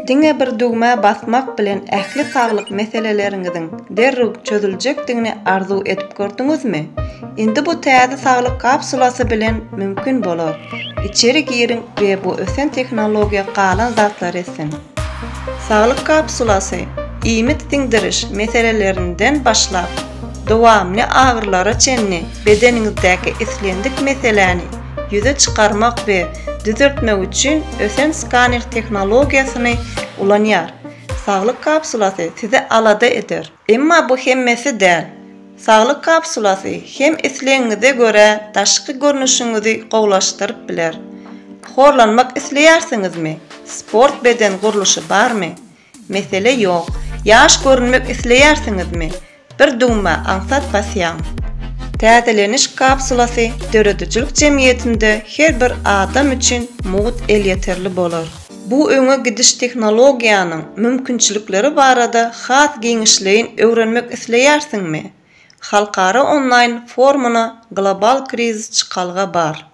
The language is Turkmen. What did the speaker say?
Diňe bir düwmä basmak bilen ähli saglyk meseleleriňiziň derrew çözüljekdigini arzuw edip gördüňizmi? Indi bu täze saglyk kapsulasy bilen mümkin bolar. Içeri giriň we bu ösen tehnologiýa galan zatlary etsin. Saglyk kapsulasy iýmit siňdiriş meselelerinden başlap, dowamly agyrylara çenli bedeniňizdäki islendik meseläni ýüze çykarmak we düzeltmek üçin ösen skaner tehnologiýasyny ulanýar. Saglyk kapsulasy sizi alada eder. Emma bu hemmesi däl. Saglyk kapsulasy hem islegiňize görä daşky görnüşiňizi gowulaşdyryp biler. Horlanmak isleýärsiňizmi? Sport beden gurluşy barmy? Mesele ýok. Ýaş görünmek isleýärsiňizmi? Bir düwmä aňsat basýaň. Täzeleniş kapsulasy döredijilik jemgyýetinde her bir adam üçin mugt elýeterli bolar. Bu öňe gidiş tehnologiýanyň mümkinçilikleri barada has giňişleýin öwrenmek isleýärsiňmi? Halkara onlaýn forumyna Global krizis çykalga bar.